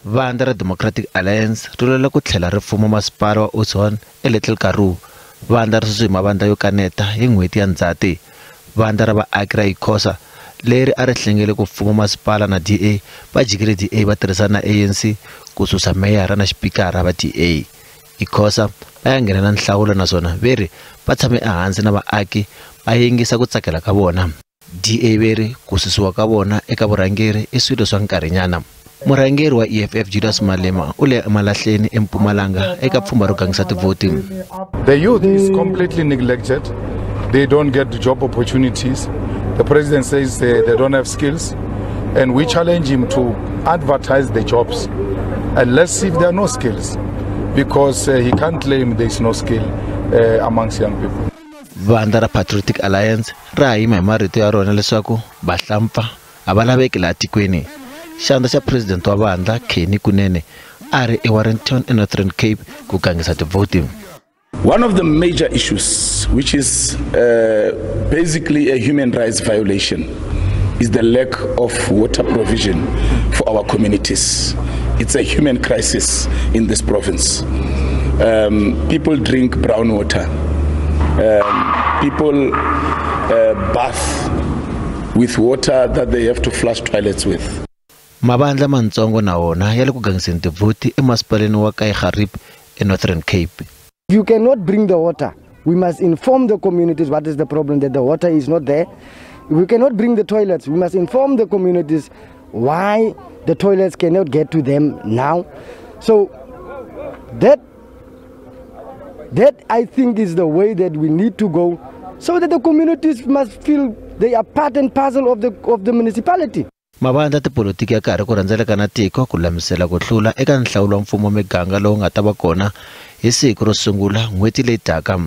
Vandla ra Democratic Alliance ri lwela ku tlhela ri fuma masipala wa Oudtshoorn eLittle Karoo. Vandla ri susiwe hi mavandla yo kaneta hi n'hweti ya Ndzhati. Vandla ra vaaki ra ICOSA leri a ri hlengele ku fuma masipala na DA va jikile DA va tirhisana na ANC ku susa meyara na xipikara va DA. ICOSA va ya nghenela nhlawulo naswona ve ri va tshame ehansi na vaaki va yingisa ku tsakela ka vona. DA ve ri ku susiwa ka vona eka vurhangeri i swilo swa nkarhinyana. Murhangeri wa EFF Julius Malema u le emalahleni eMpumalanga eka pfhumba ro gangisa tivhoti. The youth is completely neglected. They don't get job opportunities. The president says they don't have skills, and we challenge him to advertise the jobs. And let's see if there are no skills, because he can't claim there is no skill amongst young people. Vandla ra Patriotic Alliance ra ha yima hi marito ya rona leswaku vahlampfa a va laveki laha tikweni. Xandla xa president wa vandla Kenny Kunene a ri eWarrington eNorthern Cape ku gangisa tivhoti. One of the major issues, which is basically a human rights violation, is the lack of water provision for our communities. It's a human crisis in this province. People drink brown water. People bath with water that they have to flush toilets with. Mavandla mantsongo na wona ya le ku gangiseni tivhoti emasipaleni wa Kai Gariep eNorthern Cape. If you cannot bring the water, we must inform the communities what is the problem, that the water is not there. If we cannot bring the toilets, we must inform the communities why the toilets cannot get to them now. So that I think is the way that we need to go, so that the communities must feel they are part and parcel of the municipality. Mavandla tipolotiki ya karhi ku rhendzeleka na tiko ku lulamisela ku hlula eka nhlawulo wa mfumo wa miganga lowu nga ta va kona hi siku ro sungula n'hweti leyi taka.